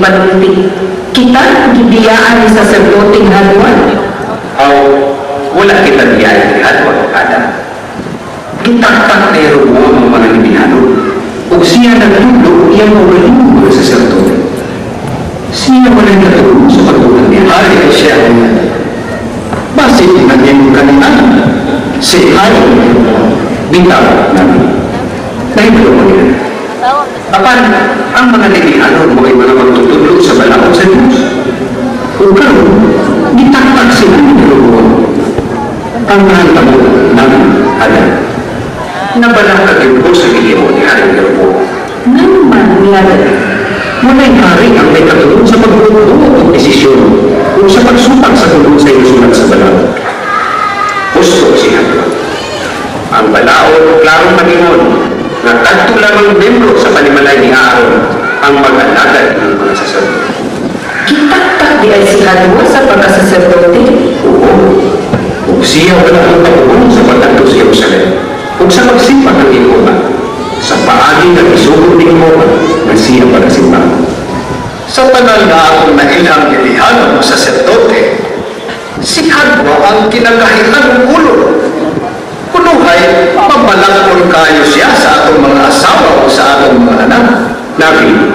panulti. Kita gibiyaan ni saserdoteng Hadwa. Aw, wala kita biyaan ni Hadwa, Ada. Gitaktak ni Jeroboam ang mga Lebihanon. Ug siya nagtudlo iyang kaugalingon mga saserdote. Siya walay katulong sa pagtuman niya. Hari siya niya. Basit naging kanina. Si Hari. Bitaw namin. Nahibalo mo niya. Apan, ang mga Lebihanon mo ay mga magtutudlo sa balaod sa Diyos. Ug karon, gitaktak sila ni Jeroboam. Ang mahantamo namin, Ada. Nabalaka gyud ko sa gihimo ni Haring Jeroboam. Ngano man, Miyada? Walay hari ang may katulong sa pagbuot og desisyon o sa pagsupak sa tulong sa inusulat sa balaod. Husto si Hadwa. Ang balaod klarong maningon nga kadto lamang membro sa panimalay ni Aaron ang mag-alagad ng mga saserdote. Gitaktak di ay si Hadwa sa pagkasaserdote. Oo. Ug siya wala ang pagbuong sa pagkadto sa Jerusalem ug sa pagsimba kang Jehova sa paagi nga gisugod ni Jehova nga siya pagasimba. Sa tanan nga akong nailhang Lebihanon sa saserdote, si Hadwa ang kinagahian ng ulo. Kunuhay, mamalakon kayo siya sa atong mga asawa o sa atong mga anak. Nabi,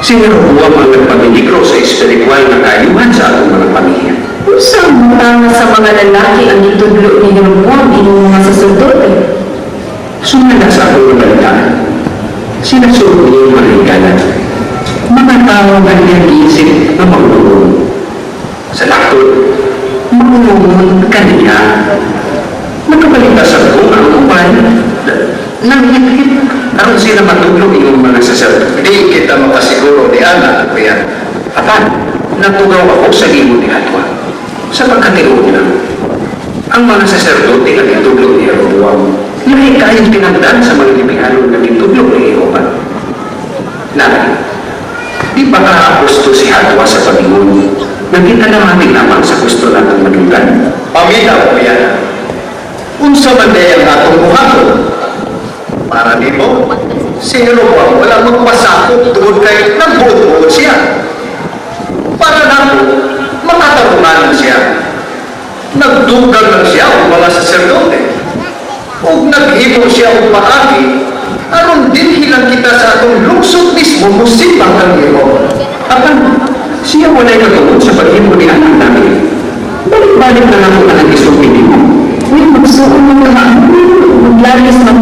si Jeroboam ang nagpamiligro sa espiritual na kaayuhan sa atong mga pamilya. Unsa ang butanga sa mga lalaki ang gitudlo ni Jeroboam ining mga saserdote? Sumala sa akong nabalitaan, sila sulod niyang mga higala. Mga tao nga niyang giisip nga maulungon. Sa laktod, maulungon kaniya. Nakabalita sa kung ang uban, nanghit-hit, aron sila matudlo iyong mga saserdote. Di kita makasiguro ni Ana, kuya. Apan, natugaw ako sa gimo ni Hadwa. Sa pagkatinuod lang, ang mga saserdote nga gitudlo ni Jeroboam, lahi kayong tinagdan sa mga Lebihanon nga gitudlo ni Jehova. Nanay, di ba ka gusto si Hadwa sa pag-ingon nga kita naman lamang sa gusto natong madunggan? Paminaw, kuya. Unsa man day ang atong buhaton? Para nimo, si Jeroboam wala magpasakop tungod kay nagbuot-buot siya. Para nako, makatarunganan siya. Nagdugang lang siya og mga saserdote. Ug naghimo siya og paagi aron dinhi lang kita sa atong lungsod mismo mosimba kang Jehova. Apan, siya walay katungod sa paghimo ni anak namin. Balik-balik na lang ako na isulti nimo. Uy, magsuon mo ka. Maglagis man.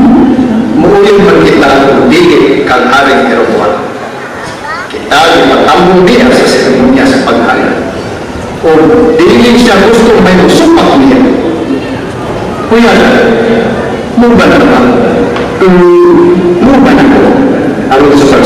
Muuyon man kita kung dili kang Haring Jeroboam. Kita gipatambong niya sa seremonya sa paghari. O dili siya gusto may musupak niya. Kuya, mo ba na ba? Mo ba na ko? Aron sa